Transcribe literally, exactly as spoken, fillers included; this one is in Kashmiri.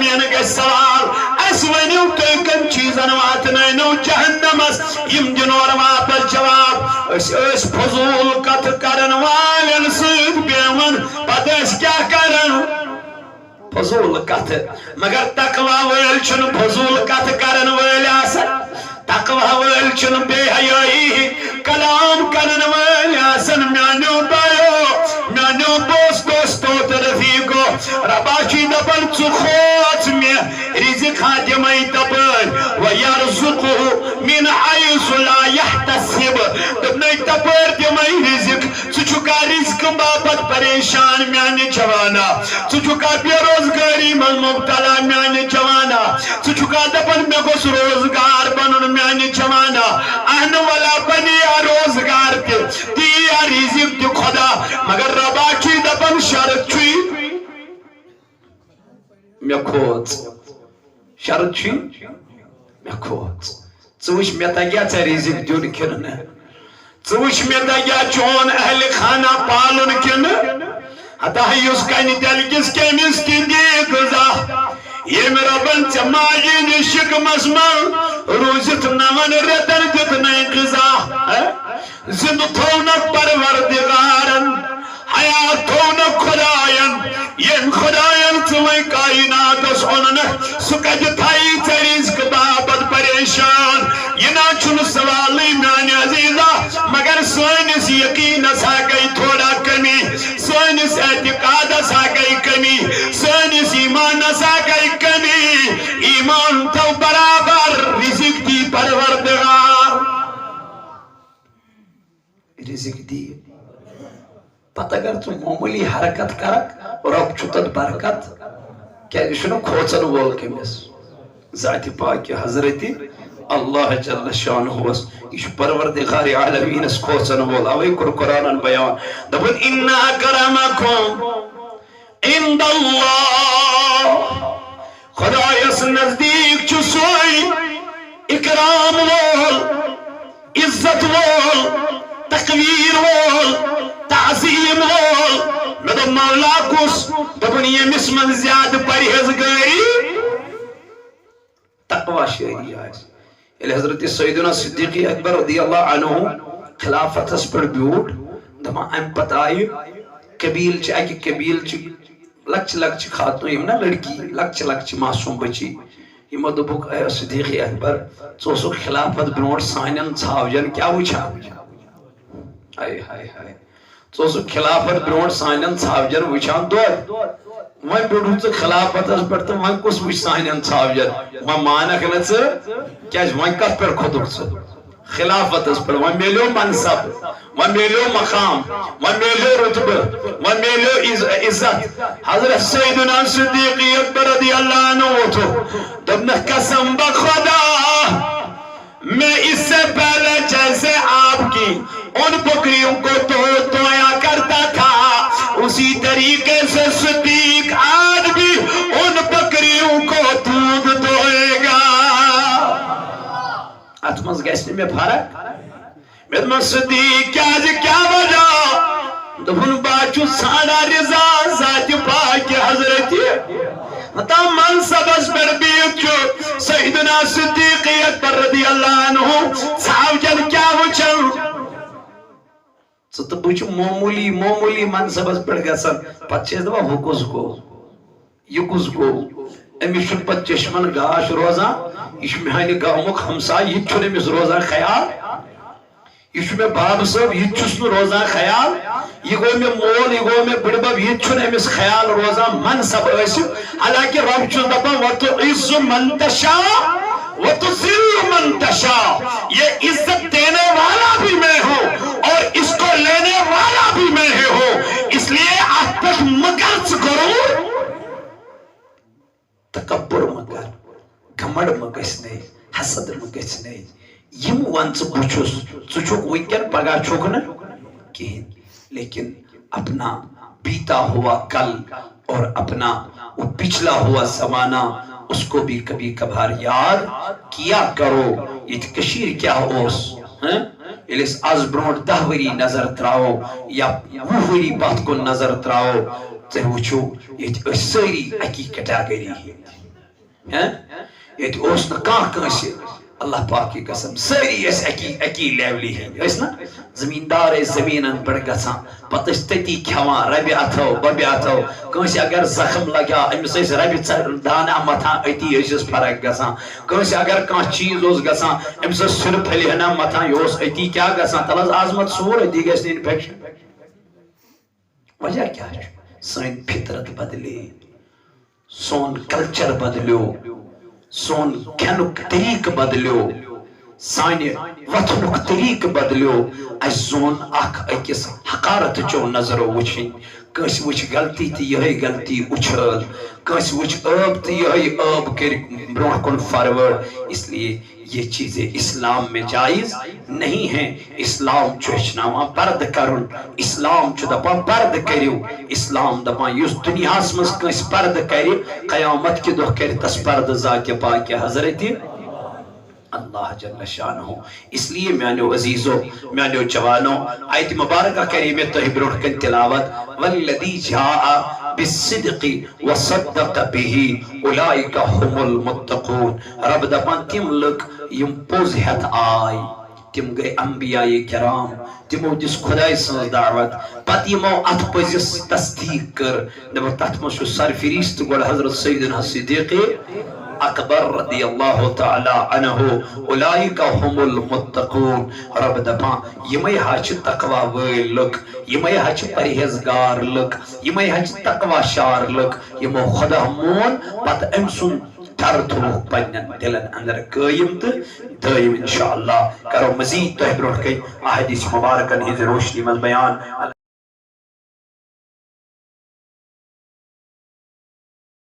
مےٚ نہٕ گژھِ سوال، اَسہِ ؤنِو، تُہۍ کَمہِ چیٖزن واتنٲونو جہنمس؟ یِم دِنو اورٕ واپس جواب، أسۍ ٲسۍ فضوٗل کتھٕ کرن والٮ۪ن سۭتۍ بیہوان، پتہٕ ٲسۍ کیٛاہ کران؟ فضوٗل کتھٕ۔ مگر تقوی وٲلۍ چھِنہٕ فضوٗل کتھٕ کرن وٲلۍ آسان۔ تقوی وٲلۍ چھِنہٕ بے حیٲیی کلام کرن وٲلۍ آسان۔ میانیو بایو، میانیو دوستو، دوستو تہٕ رفیقو، ربا چھُے دپان، ژٕ کھوژ مےٚ، رزق ہا دِمے تپٲرۍ، وَیَرْزُقْهُ مِنْ حَیْثُ لَا یَحْتَسِبُ، دوٚپنَے، تپٲرۍ دِمے رزق۔ ژٕ چھُکھا رزقہٕ باپتھ پریشان، میانہِ جوانا؟ ژٕ چھُکھا بے روزگٲری منٛز مبتلا، میانہِ جوانا؟ ژٕ چھُکھا دپان، مےٚ گوٚژھ روزگار بنُن، میانہِ جوانا؟ اہن ولا بنی یا روزگار تہِ، دی یا رزق تہِ خدا، مگر ربا چھُے دپان، شرط چھُے۔ مےٚ کھوژ۔ شرط چھُے، مےٚ کھوژ۔ ژٕ وٕچھ، مےٚ تگیٛا ژےٚ رزق دیُن کِنہٕ نہٕ؟ ژٕ وٕچھ، مےٚ تگیٛا چون اہلِ خانہ پالُن کِنہٕ؟ ہتا یُس کنہِ تلہِ کِس کیمِس تہِ دی غذا، ییٚمۍ رۄبن ژےٚ ماجہِ ہٕنٛدِس شِکمس منٛز روٗزِتھ نون رٮ۪تن دیُتنَے غذا، ہہ؟ زِندٕ تھوونکھ پروردگارن، حیات تھوونکھ خداین۔ ییٚمۍ خداین ژٕ وۄنۍ کائناتس اوٚننکھ، سُہ کتہِ تھایی ژےٚ رزق باپتھ پریشان؟ یہِ نہ چھُنہٕ سوالٕے، میانہِ عزیزا، مگر سٲنِس یقینس ہا گٔے تھوڑا کمی، سٲنِس اعتقادس ہا گٔے کمی، سٲنِس ایمانس ہا گٔے کمی۔ ایمان تھو برابر، رزق دی پروردگار۔ رزق دی۔ پتہٕ اگر ژٕ معموٗلی حرکت کرکھ، رۄب چھُ تتھ برکت۔ کیازِ یہِ چھُنہٕ کھوژن وول کٔمِس؟ ذاتِ پاکہِ حضرتِ اللہ جل شانہُس۔ یہِ چھُ پروردگارِ عالمیٖنس کھوژن وول۔ اوے کوٚر قرآنن بیان، دوٚپُن، ان اکرمکم عند اللہ، خدایس نزدیک چھُ سُے اکرام وول، عزت وول، تقویر وول، تعظیم وول۔ مےٚ دوٚپ، مولا کُس؟ دوٚپُن، ییٚمِس منٛز زیادٕ پرہیزگٲری، تقوی شٲعری آسہِ۔ ییٚلہِ حضرت سیدنا صدیق اکبر رضی اللہ عنہ خلافتس پٮ۪ٹھ بیوٗٹھ، دپان، امہِ پتہٕ آیہِ قبیلہٕ چہِ، اکہِ قبیلہٕ چہِ لۄکچہِ لۄکچہِ خاتوٗن، یِم نا لڑکی، لۄکچہِ لۄکچہِ معصوٗم بچی، یِمو دوٚپُکھ، اے صدیق اکبر، ژٕ اوسُکھ خلافت برونٛٹھ سانٮ۪ن ژھاوجن کیٛاہ وٕچھان؟ ہاے ہاے ہاے۔ ژٕ اوسُکھ خلافت برونٛٹھ سانٮ۪ن ژھاوجن وٕچھان دۄد۔ وۄنۍ بیوٗٹھُکھ ژٕ خلافتس پٮ۪ٹھ تہٕ وۄنۍ کُس وٕچھِ سانٮ۪ن ژھاوجن؟ وۄنۍ مانکھ نہٕ ژٕ، کیازِ وۄنۍ کتھ پٮ۪ٹھ کھوٚتُکھ ژٕ؟ خلافتس پٮ۪ٹھ۔ وۄنۍ میلیو منصب، وۄنۍ میلیو مقام، وۄنۍ میلیو رتبہٕ، وۄنۍ میلیو عز-، عزت۔ حضرت سیدنا صدیق اکبر رضی اللہ عنہ ووتھُکھ، دوٚپنکھ، قسم بخدا، میں اس سے پہلے جیسے آپ کی ان بکریوں کو دھو دھویا کرتا تھا، اسی طریقے سے صدیق آج بھی ان بکریوں کو دودھ دوہے گا۔ اتھ منٛز گژھِ نہٕ مےٚ فرق۔ مےٚ دوٚپمَس، صدیق، کیٛازِ، کیٛاہ وجہ؟ دوٚپُن، بہٕ حظ چھُس ژھانڈان رضا ذاتِ پاکہِ حضرتِ۔ ہتا منصبس پٮ۪ٹھ بِہِتھ چھُ سیدنا صدیق اکبر رضی اللہ عنہ ژھاوجن کیٛاہ وٕچھان؟ ژٕ تہٕ بہٕ چھِ معموٗلی، معموٗلی منصبس پٮ۪ٹھ گژھان، پتہٕ چھِ أسۍ دپان، ہُہ کُس گوٚو؟ یہِ کُس گوٚو؟ أمِس چھُنہٕ پتہٕ چشمن گاش روزان، یہِ چھُ میانہِ گامُک ہمساے، یہِ تہِ چھُنہٕ أمِس روزان خیال۔ یہِ چھُ مےٚ بابہٕ صٲب، یہِ تہِ چھُس نہٕ روزان خیال۔ یہِ گوٚو مےٚ مول، یہِ گوٚو مےٚ بٕڈبب، یہِ تہِ چھُنہٕ أمِس خیال روزان منصب ٲسِتھ۔ حالانکہ رب چھُس دپان، وَتُعِزُّ مَن تَشَاءُ وَتُذِلُّ مَن تَشَاءُ۔ یہ عزت دینے والا بھی میں ہوں اور اس کو لینے والا بھی میں ہی ہوں۔ اس لیے اتھ پٮ۪ٹھ مہ کر ژٕ غرور۔ تکبر مہ کر، گھمنڈ مہ گژھِ نَے، حسد مہ گژھِ نَے۔ یِم وَن ژٕ بہٕ چھُس، ژٕ چھُکھ وٕنکٮ۪ن، پگاہ چھُکھ نہٕ کِہیٖنۍ۔ لیکن اپنا بیتا ہوا کل اور اپنا وہ پچھلا ہوا زمانہ، اس کو بھی کبھی کبھار یاد کیا کرو۔ ییٚتہِ کٔشیٖرِ کیٛاہ اوس، ہہ؟ ییٚلہِ أسۍ از برونٛٹھ دَہ ؤری نظر تراوو یا وُہ ؤری پتھ کُن نظر تراوو، تُہۍ وٕچھِو ییٚتہِ ٲسۍ سٲری اکی کیٹاگری ہٕنٛدۍ۔ ہہ؟ ییٚتہِ اوس نہٕ کانٛہہ کٲنٛسہِ، اللہ پاک کی قسم، سٲری ٲسۍ اکی اکی لیولہِ ہٕنٛدۍ، ٲسۍ نہ؟ زٔمیٖندار ٲسۍ زٔمیٖنن پٮ۪ٹھ گژھان، پتہٕ ٲسۍ تٔتی کھٮ۪وان، ربہِ اتھو ببہِ اتھو۔ کٲنٛسہِ اگر زخم لگہِ ہا، أمِس ٲسۍ ربہِ ژ-، دانہ متھان، أتی ٲسِس فرق گژھان۔ کٲنٛسہِ اگر کانٛہہ چیٖز اوس گژھان، أمِس ٲس سُرٕ پھٔلۍ ہنا متھان، یہِ اوس أتی کیٛاہ گژھان؟ تَلہٕ حظ آز مت سوٗر، أتی گژھِ نہٕ انفیکشن۔ وجہ کیٛاہ چھُ؟ سٲنۍ فطرت بدلے، سون کلچر بدلیو، سون کھٮ۪نُک طریٖقہٕ بدلیو، سانہِ وۄتھنُک طریٖقہٕ بدلیو۔ اَسہِ زون اکھ أکِس حقارت چو نظرو وٕچھِنۍ۔ کٲنٛسہِ وٕچھ غلطی تہٕ یِہوٚے غلطی اُچھٲل، کٲنٛسہِ وٕچھ عٲب تہٕ یِہوٚے عٲب کٔرۍ برٛونٛہہ کُن فاروٲرڈ۔ اس لیے یہ چیزیں اسلام میں جائز نہیں ہیں۔ اسلام چھُ ہیٚچھناوان پردٕ کرُن، اسلام چھُ دپان پردٕ کٔرِو، اسلام دپان یُس دُنیاہس منٛز کٲنٛسہِ پردٕ کرِ، قیامت کہِ دۄہ کرِ تس پردٕ ذاتِ پاکہِ حضرتِ اللہ جل شانہ۔ اس لیے میانیو عزیزو، میانیو جوانو، آیت مبارکہ کرے مےٚ تۄہہِ برونٛٹھ کنہِ تلاوت، والذی جاء بالصدق وصدق به اولئک هم المتقون۔ رب دپان تِم لُکھ یِم پوٚز ہٮ۪تھ آے، تِم گٔے انبیاء کرام، تِمو دِژ خداے سٕنٛز دعوت، پتہٕ یِمو اتھ پٔزِس تصدیق کٔر، دوٚپُکھ، تتھ منٛز چھُ سرفہرست گۄڈٕ حضرت سیدنا صدیق اکبر رضی اللہ تعالیٰ عنہ، اولئک هم المتقون۔ رب دپان، یِمے ہا چھِ تقوی وٲلۍ لُکھ، یِمے ہا چھِ پرہیزگار لُکھ، یِمے ہا چھِ تقوی شار لُکھ، یِمو خدا مون، پتہٕ أمۍ سُنٛد ڈر تھووُکھ پننٮ۪ن دلن اندر قٲیِم تہٕ دٲیِم۔ انشاءاللہ کرو مزید تۄہہِ برونٛٹھ کنہِ احادیث مبارکن ہٕنٛزِ روشنی منٛز بیان۔